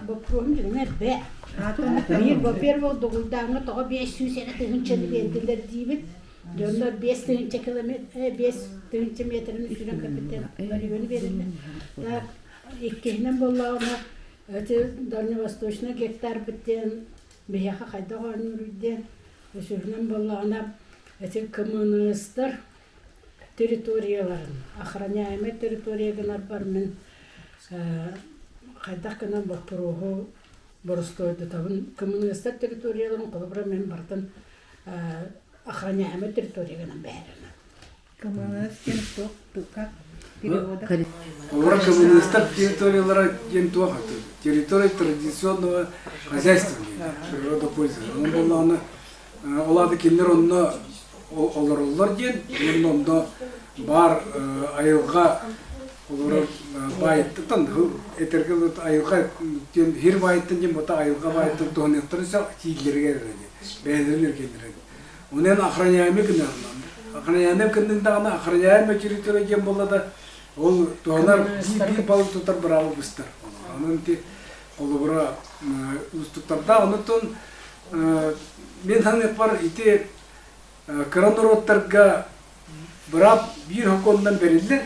Боппуруоһум дьиҥэр бэ. Биир во-первых, Дугуйдааҥҥа тоҕо 500 эрэ тыһыынчаны биэрдилэр диибит. Дьоннор 5000 километр, 5000 метрин үсүнэн капитан мөлүйүөнү биэрэллэр. Так, иккиһинэн буоллаҕына, эти дальневосточный гектарбыт диэн биһиэхэ хайдах оонньууруй диэн, үсүһүнэн буоллаҕына, эти кымыныстар территорияларын, охраняемай территория гынарбар мин хайдах гынан боппуруоһу боростуойдатабын. Кымыныастар территорияларын холобура мен барытын охраняемай территория гынан бэһэринэ. Кымыныас диэн туох как перевода? Олор коммунистар территориялара диэн туох территория традиционного хозяйства природопользования. Онон буоллаҕына ол аата кинилэр онно олороллор диэн уонна онно баар айылҕа олорор баайыттан этэргэ айылҕа диэн хир баайыттан диэн бота айылҕа баайыттан туһаныахтарын сөп тииллэригэр эрэ диэн бэйэлэрин эргиннэрэн онон охраняемый гынарынан охраняемый гыннын даҕаны охраняемая территория диэн буолла да ол туһанар биир балык тутар бырааба быстар онон ити холобура уустуктардаах онтон Мин саныахпар ити кыра норуоттарга быраап биир сокуонунан бэриллэр,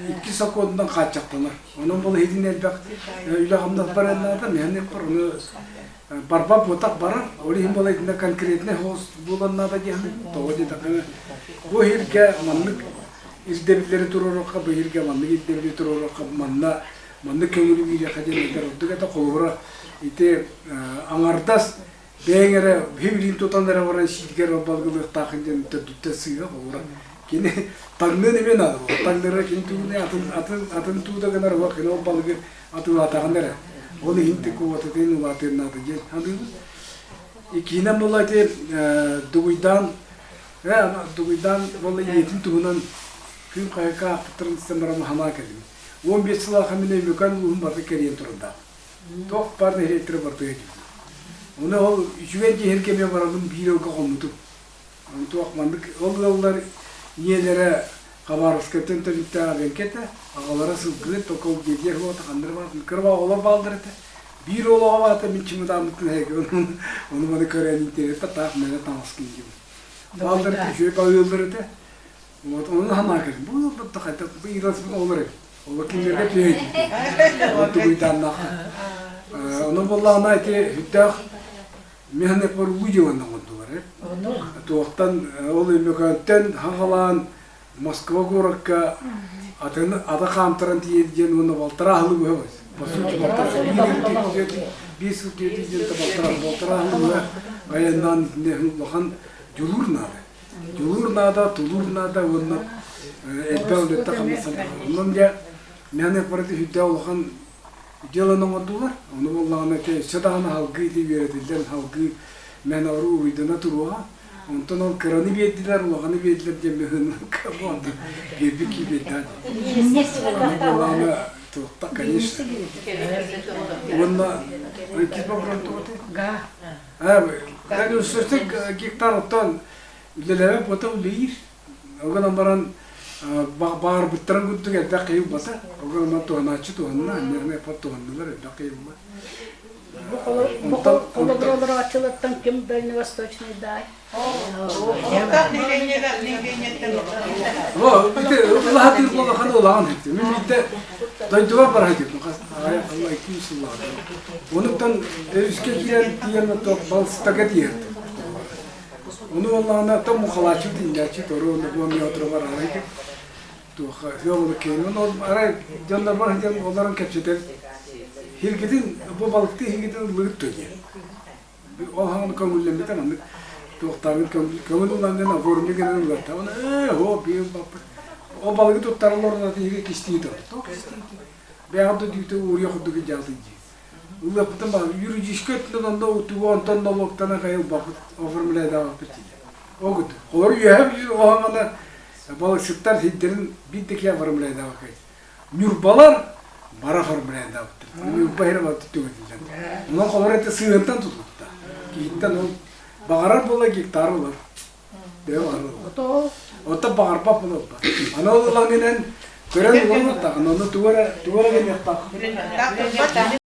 икки сокуонунан хааччахтанар. Онон бұл иһитин элбэх үлэ-хамнас баран наада, мин саныахпар ону барбат буотах барар, ол иһин буола итиннэ конкретный хоос буолан наада диэхин, тоҕо диэтэххинэ бу иһиргэ маннык ирдэбиллэри туруоруохха, бу иһиргэ маннык ирдэбили туруоруохха, манна маннык көҥүлү биэриэххэ диэн этэр ордук этэ. Холобура, ити аҥардас бэйэҥ эрэ биһи тутан эрэ баран сииргэр балгылыахтааххын диэн төрдүттэн сыыһа холобура. Кини таҥныан эмиэ наада буолар. Таҥнара кини тугун атын атын атын тууда гынар уа кини ол балыгы атыылаатаҕын эрэ. Ол иһин квотатын улаатыан наада диэн саныыбын. Иккиһинэн буолла ити дугуйдаан дугуйдаан буолла ийэтин туһунан күн хайакка аахпыттарын истэн баран санаа кэллим. 15 сылаах мин Өймөкөөн улууһун барыта кэрийэн турардаах. Туох баар нэһилиэктэрэ барытыгар киирдим. Ону ол үчүгэй дьиһэр кэмҥэ барабын биир ыалга хоммутум. Ону туох маннык ол ыаллар ийэлэрэ Хабаровскайтан төрүттээх эбэҥки этэ, аҕалара сылгыһыт, только ол дьиэтигэр суоҕа ханна эрэ баатын кыра оҕолор бааллар этэ. Биир уол оҕо баата мин чымыдааммыттан эһэги ону маны көрөн интэриэстэ таах мээнэ таҥас киирдим. Бааллар этэ, үчүгэй баҕыыллар этэ. Вот ону санаа кэлин. Бу ыалбыт хайдах бу ыйыласыбыт оҕолор эбит. Олор кинилэргэ түһэйдиир. Ол тугуйдааннаахха. Ону буоллаҕына ити сүрдээх механикпар улуу дьыаланы оҥордулар. Туохтан ол Өймөкөөнтөн хаҥалаан Москва куоракка атын ата хаамтаран тиийэр диэн уонна балтараа сылы быһа по сути балтараа биир сыл түөтүй диэн балтараа балтараа сылы быһа айаннаан улахан дьулуур наада. Дьулуур наада, тулуур наада уонна элбэх үлэттэ хамнастан Онон дьэ мээнэ барыта сүрдээх улахан дьыаланы оҥордулар. Ону буоллаҕына ити өссө даҕаны салгыы ити үөрэтиллэн салгыы мээнэ уруйдана туруоҕа. Онтон ол кыраны биэрдилэр, улаханы биэрдилэр диэн быһыынныкка буолла. Биэрбит кии биэрдээн. Ону буоллаҕына туохта, конечно. Уонна иккис вопрос тугутай? Гектар оттон үлэлээбэт буота үлэлиир. Ол гынан баран баҕарбыттарын курдук элбэх киһи ылбата. Ол гынан баран туһанааччы туһанна, анньыһына эппот туһаннылар, элбэх киһи ылла. Бу холобур олорооччулартан ким дальневосточный дай? Улаатыр улахан улахан этим. Мин биирдэ дойдубар бара сылдьыбытым. Алла 200 сыллаах. Онуттан өрүскэ киирэн тиийэн балыстага тиийэрдим. Ону буоллаҕына там мухалааччы тиийээччи тору онно буон отро барарай туохха ыаллы киин ол арай дьоннор бар сылдьан олорон кэпсэтэр хиргитин бу балыкты хиргитин лыгыт диэн Ол хаҥан көҥүллэммитэ маннык туохтааҕын көҥүл ылаҥҥын оформи гынан ыларта. Оны ээ оо биир баппыт. Ол балыгы туттараллар онно тиһиги кистии турар. Туох кистии Бэйэҕин да дүүтэ ууруйа курдук дьаалый дии. Ылыахпытын баар юридическай өттүнэн онно утуга онтон нолуоктана хайыл баппыт оформляйдаабаппыт дии. Ол курдук. Олор үөһэ биир оһоҥона балыксыттар сирдэрин биир да киһи оформляйдаабакка Ньурбалар бара оформляйдаабыттар. Ньурба иһэр барыта түгэтиллэн. Онон холор это сыһыантан тутулукта. Киһиттэн ол баҕарар буола гектар ылар. Бэйэ баҕарар ылар. Оттон баҕарбат буола ылбат. Аны ол ылаҥынан көрөн ылан аттаҕын, ону тугу эрэ тугу эрэ гыныахтаах.